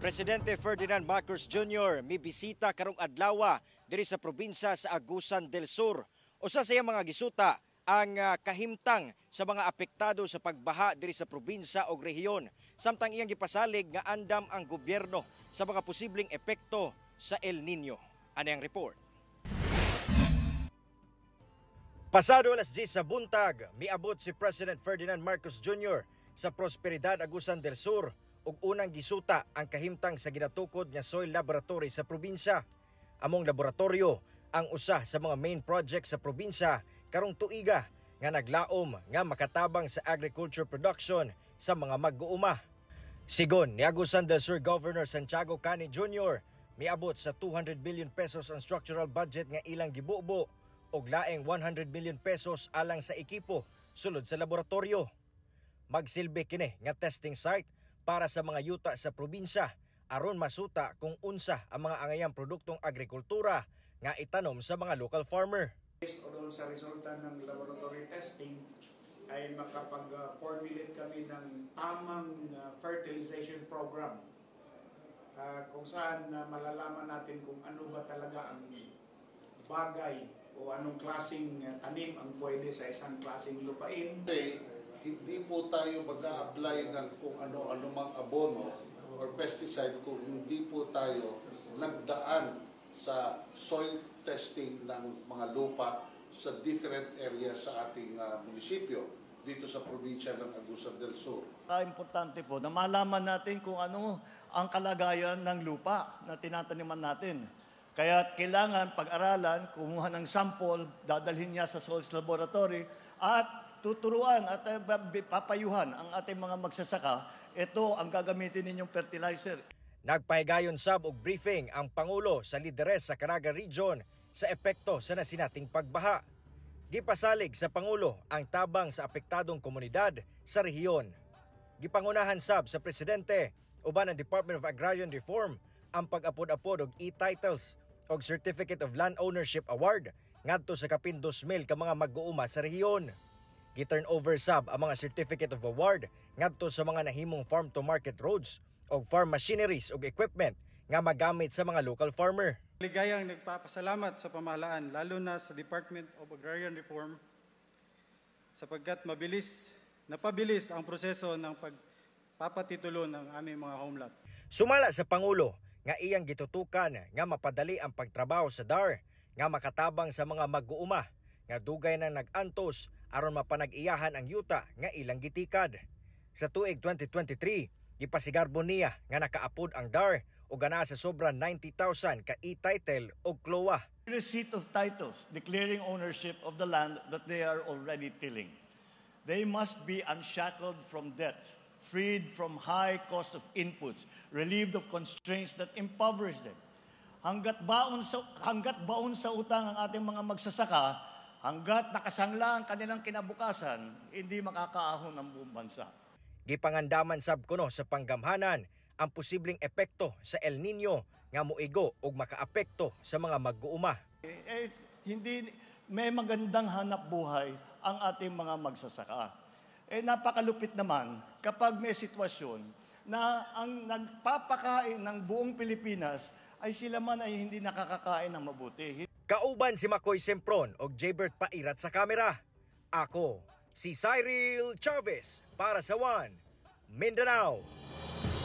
Presidente Ferdinand Marcos Jr. Mibisita karong adlaw diri sa probinsya sa Agusan del Sur. Usa sa iyang mga gisuta ang kahimtang sa mga apektado sa pagbaha diri sa probinsya o rehiyon. Samtang iyang gipasalig nga andam ang gobyerno sa mga posibleng epekto sa El Nino. Ano ang report? Pasado alas 10 sa buntag, miabot si President Ferdinand Marcos Jr. sa Prosperidad, Agusan del Sur ug unang gisuta ang kahimtang sa ginatukod nga soil laboratory sa probinsya. Among laboratorio ang usa sa mga main project sa probinsya karong tuiga nga naglaom nga makatabang sa agriculture production sa mga mag-uuma. Sigon ni Agusan del Sur Governor Santiago Cani Jr., miabot sa 200 billion pesos ang structural budget nga ilang gibubo ug laing 100 million pesos alang sa ekipo sulod sa laboratorio. Magsilbi kini nga testing site para sa mga yuta sa probinsya aron masuta kung unsa ang mga angayang produktong agrikultura nga itanom sa mga local farmer. Based doon sa resulta ng laboratory testing ay makapag-formulate kami ng tamang fertilization program kung saan malalaman natin kung ano ba talaga ang bagay o anong klaseng tanim ang pwede sa isang klaseng lupain. Kasi hindi po tayo mag-a-apply ng kung ano-ano mang abono or pesticide kung hindi po tayo nagdaan sa soil testing ng mga lupa sa different areas sa ating munisipyo dito sa probinsya ng Agusan del Sur. Importante po na malaman natin kung ano ang kalagayan ng lupa na tinataniman natin. Kaya kailangan pag-aralan, kumuha ng sample, dadalhin niya sa soils laboratory at tuturuan at papayuhan ang ating mga magsasaka, ito ang gagamitin ninyong fertilizer. Nagpahigayon sab og briefing ang Pangulo sa lideres sa Caraga Region sa epekto sa nasinating pagbaha. Gipasalig sa Pangulo ang tabang sa apektadong komunidad sa rehiyon. Gipangunahan sab sa presidente uban ang Department of Agrarian Reform ang pag-apod-apod og e-titles og Certificate of Land Ownership Award ngadto sa kapin 2,000 ka mga mag-uuma sa rehiyon. Gi-turn over sab ang mga Certificate of Award ngadto sa mga nahimong farm to market roads og farm machineries ug equipment nga magamit sa mga local farmer. Ligayang nagpapasalamat sa pamahalaan, lalo na sa Department of Agrarian Reform, sapagkat mabilis, napabilis ang proseso ng pagpapatitulo ng aming mga home lot. Sumala sa Pangulo nga iyang gitutukan nga mapadali ang pagtrabaho sa DAR nga makatabang sa mga mag-uuma nga dugay nang nag-antos aron mapanag-iyahan ang yuta nga ilang gitikad. Sa tuig 2023, gipasigarbo niya nga nakaapod ang DAR o gana sa sobra 90,000 ka e-title o CLOA. Receipt of titles declaring ownership of the land that they are already tilling. They must be unshackled from debt, freed from high cost of inputs, relieved of constraints that impoverish them. Hanggat baon sa utang ang ating mga magsasaka, hanggat nakasangla ang kanilang kinabukasan, hindi makakaahon ang buong bansa. Gipangandaman sab kuno sa panggamhanan ang posibleng epekto sa El Nino nga moigo og makaapekto sa mga mag-uuma. Eh, hindi may magandang hanap buhay ang ating mga magsasaka. Eh, napakalupit naman kapag may sitwasyon na ang nagpapakain ng buong Pilipinas ay sila man ay hindi nakakakain ng mabuti. Kauban si Makoy Sempron og Jabert Pairat sa kamera. Ako, si Cyril Chavez para sa One Mindanao.